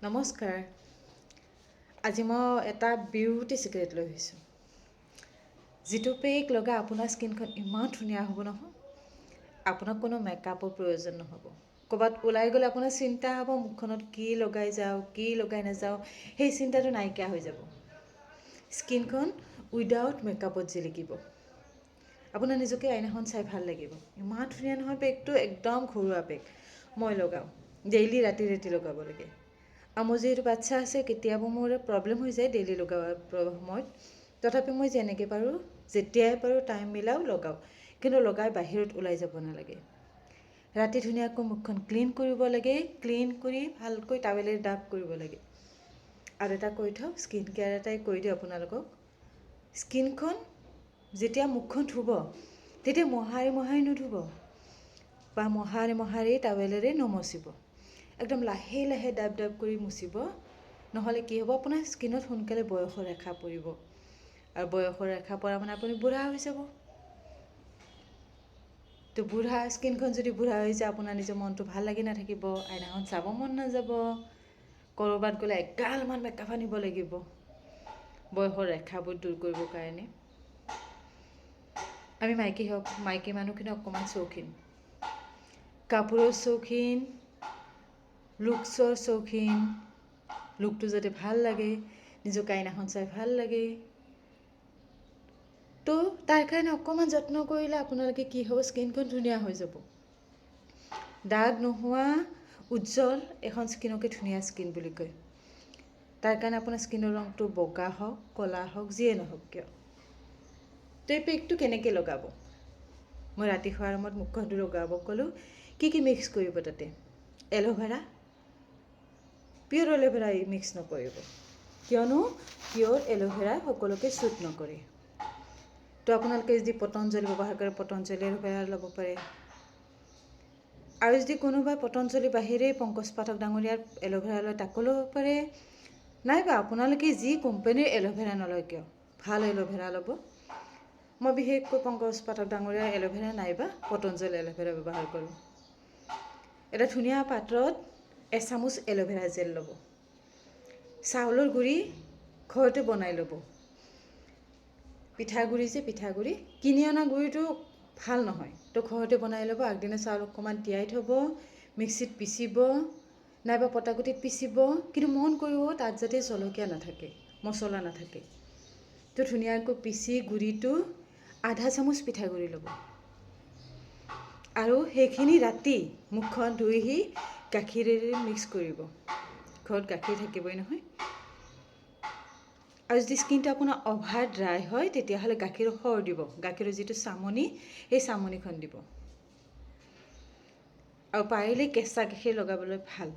নমস্কাৰ। আজি মই এটা বিউটি চিক্ৰেট লৈ আহিছোঁ, যিটো পেক লগাই আপোনাৰ স্কিনখন ইমান ধুনীয়া হ'ব নহয়, আপোনাক কোনো মেকআপৰ প্ৰয়োজন নহ'ব। ক'ৰবাত ওলাই গ'লে আপোনাৰ চিন্তা হ'ব, মুখখনত কি লগাই যাওঁ, কি লগাই নাযাওঁ, সেই চিন্তাটো নাইকিয়া হৈ যাব। স্কিনখন উইদাউট মেকআপত জিলিকিব। আপোনাৰ নিজকে আইনাখন চাই ভাল লাগিব। ইমান ধুনীয়া নহয় পেকটো, একদম ঘৰুৱা পেক। মই লগাওঁ ডেইলি, ৰাতি ৰাতি লগাব লাগে। আৰু মোৰ যিহেতু বাচ্ছা আছে, কেতিয়াবা মোৰ প্ৰব্লেম হৈ যায় ডেইলি লগোৱাৰ সময়ত। তথাপি মই যেনেকৈ পাৰোঁ, যেতিয়াই পাৰোঁ, টাইম মিলাওঁ, লগাওঁ। কিন্তু লগাই বাহিৰত ওলাই যাব নালাগে। ৰাতি ধুনীয়াকৈ মুখখন ক্লিন কৰিব লাগে। ক্লিন কৰি ভালকৈ টাৱেলেৰে ডাব কৰিব লাগে। আৰু এটা কৈ থওঁ, স্কিন কেয়াৰ এটাই কৈ দিওঁ আপোনালোকক। স্কিনখন যেতিয়া মুখখন ধুব, তেতিয়া মোহাৰি মোহাৰি নুধুব বা মোহাৰি মোহাৰি টাৱেলেৰে নমচিব। একদম লাহে লাহে ডাব ডাব কৰি মুচিব। নহ'লে কি হ'ব? আপোনাৰ স্কিনত সোনকালে বয়সৰ ৰেখা পৰিব। আৰু বয়সৰ ৰেখা পৰা মানে আপুনি বুঢ়া হৈ যাব। তো বুঢ়া স্কিনখন যদি বুঢ়া হৈ যায়, আপোনাৰ নিজৰ মনটো ভাল লাগি নাথাকিব, আইনাখন চাব মন নাযাব। ক'ৰবাত গ'লে এগালমান মেকআপ আনিব লাগিব বয়সৰ ৰেখাবোৰ দূৰ কৰিবৰ কাৰণে। আমি মাইকী হওক, মাইকী মানুহখিনি অকণমান চৌখিন, কাপোৰৰ চৌখিন, লুকছৰ চৌখিন। লুকটো যাতে ভাল লাগে, নিজকে আইনাখন চাই ভাল লাগে। তো তাৰ কাৰণে অকণমান যত্ন কৰিলে আপোনালোকে কি হ'ব, স্কিনখন ধুনীয়া হৈ যাব। দাগ নোহোৱা উজ্জ্বল এখন স্কিনকে ধুনীয়া স্কিন বুলি কয়। তাৰ কাৰণে আপোনাৰ স্কিনৰ ৰংটো বগা হওক, ক'লা হওক, যিয়ে নহওক কিয়। তো এই পেকটো কেনেকৈ লগাব? মই ৰাতি শোৱাৰ সময়ত মুখখন লগাব ক'লোঁ। কি কি মিক্স কৰিব তাতে? এল'ভেৰা, পিয়'ৰ এল'ভেৰা মিক্স নকৰিব, কিয়নো পিয়'ৰ এল'ভেৰা সকলোকে ছুট নকৰে। তো আপোনালোকে যদি পতঞ্জলি ব্যৱহাৰ কৰে, পতঞ্জলি এল'ভেৰা ল'ব পাৰে। আৰু যদি কোনোবাই পতঞ্জলি বাহিৰে পংকজ পাঠক ডাঙৰীয়াৰ এল'ভেৰা লয়, তাকো ল'ব পাৰে। নাইবা আপোনালোকে যি কোম্পানীৰ এল'ভেৰা নলয় কিয়, ভাল এল'ভেৰা ল'ব। মই বিশেষকৈ পংকজ পাঠক ডাঙৰীয়াৰ এল'ভেৰা নাইবা পতঞ্জলি এল'ভেৰা ব্যৱহাৰ কৰোঁ। এটা ধুনীয়া পাত্ৰত এচামুচ এল'ভেৰা জেল ল'ব। চাউলৰ গুড়ি ঘৰতে বনাই ল'ব। পিঠাগুড়ি যে, পিঠাগুড়ি কিনি অনা গুড়িটো ভাল নহয়। তো ঘৰতে বনাই ল'ব। আগদিনা চাউল অকণমান তিয়াই থ'ব, মিক্সিত পিচিব নাইবা পটাগুটিত পিচিব। কিন্তু মন কৰিব, তাত যাতে জলকীয়া নাথাকে, মছলা নাথাকে। তো ধুনীয়াকৈ পিচি গুড়িটো আধা চামুচ পিঠাগুড়ি ল'ব আৰু সেইখিনি ৰাতি মুখখন ধুইহি গাখীৰেৰে মিক্স কৰিব। ঘৰত গাখীৰ থাকিবই নহয়? আৰু যদি স্কিনটো আপোনাৰ অভাৰ ড্ৰাই হয়, তেতিয়াহ'লে গাখীৰৰ সৰ দিব। গাখীৰৰ যিটো চামনি, সেই চামনিখন দিব। আৰু পাৰিলে কেঁচা গাখীৰ লগাবলৈ ভাল।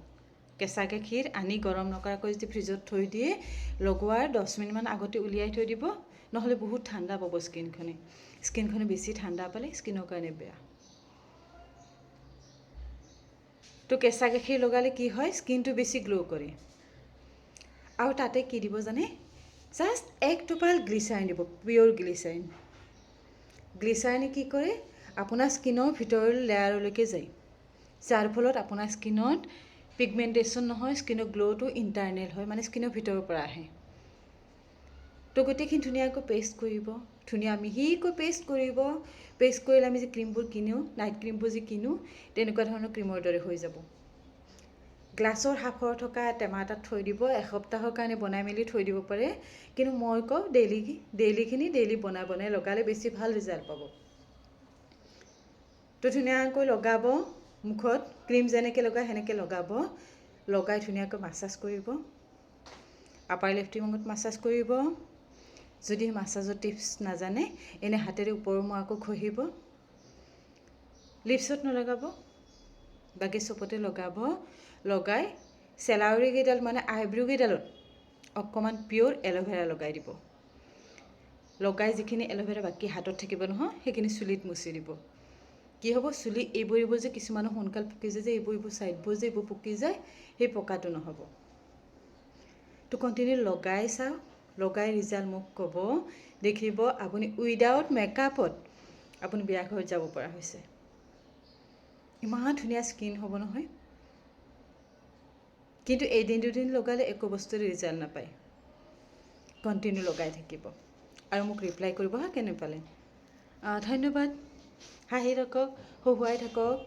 কেঁচা গাখীৰ আনি গৰম নকৰাকৈ যদি ফ্ৰিজত থৈ দিয়ে, লগোৱাৰ 10 মিনিটমান আগতে উলিয়াই থৈ দিব। নহ'লে বহুত ঠাণ্ডা পাব স্কিনখনে। স্কিনখনে বেছি ঠাণ্ডা পালে স্কিনৰ কাৰণে বেয়া। তো কেঁচা গাখীৰ লগালে কি হয়, স্কিনটো বেছি গ্ল' কৰে। আৰু তাতে কি দিব জানে? জাষ্ট এক টোপাল গ্লিচাৰিন দিব, পিয়'ৰ গ্লিচাৰিন। গ্লিচাৰিনে কি কৰে? আপোনাৰ স্কিনৰ ভিতৰৰ লেয়াৰলৈকে যায়, যাৰ ফলত আপোনাৰ স্কিনত পিগমেণ্টেশ্যন নহয়, স্কিনৰ গ্ল'টো ইণ্টাৰনেল হয়, মানে স্কিনৰ ভিতৰৰ পৰা আহে। তো গোটেইখিনি ধুনীয়াকৈ পেষ্ট কৰিব, ধুনীয়া মিহিকৈ পেষ্ট কৰিব। পেষ্ট কৰিলে আমি যে ক্ৰীমবোৰ কিনো, নাইট ক্ৰীমবোৰ যে কিনো, তেনেকুৱা ধৰণৰ ক্ৰীমৰ দৰে হৈ যাব। গ্লাছৰ সাঁফৰ থকা টেমা এটাত থৈ দিব। এসপ্তাহৰ কাৰণে বনাই মেলি থৈ দিব পাৰে। কিন্তু মই কওঁ, ডেইলি ডেইলিখিনি ডেইলি বনাই বনাই লগালে বেছি ভাল ৰিজাল্ট পাব। তো ধুনীয়াকৈ লগাব মুখত, ক্ৰীম যেনেকৈ লগায় সেনেকৈ লগাব। লগাই ধুনীয়াকৈ মাছাজ কৰিব, আপাৰ লিফটিঙত মাছাজ কৰিব। যদি মাছাজৰ টিপছ নাজানে, এনে হাতেৰে ওপৰমুৱাকৈ ঘঁহিব। লিপছত নলগাব, বাকী চবতে লগাব। লগাই চেলাউৰিকেইডাল, মানে আইব্ৰ'কেইডালত অকণমান পিয়'ৰ এল'ভেৰা লগাই দিব। লগাই যিখিনি এল'ভেৰা বাকী হাতত থাকিব নহয়, সেইখিনি চুলিত মুচি দিব। কি হ'ব? চুলি এইবোৰ যে কিছুমানৰ সোনকাল পকি যায় যে, এইবোৰ ছাইডবোৰ যে এইবোৰ পকি যায়, সেই পকাটো নহ'ব। তো কণ্টিনিউ লগাই চাওক। লগাই ৰিজাল্ট মোক ক'ব। দেখিব, আপুনি উইদাউট মেকআপত আপুনি বিয়া ঘৰত যাব পৰা হৈছে। ইমান ধুনীয়া স্কিন হ'ব নহয়। কিন্তু এদিন দুদিন লগালে একো বস্তুৰে ৰিজাল্ট নাপায়। কণ্টিনিউ লগাই থাকিব আৰু মোক ৰিপ্লাই কৰিব হা, কেনে পালে। ধন্যবাদ। হাঁহি থাকক, হহুৱাই থাকক।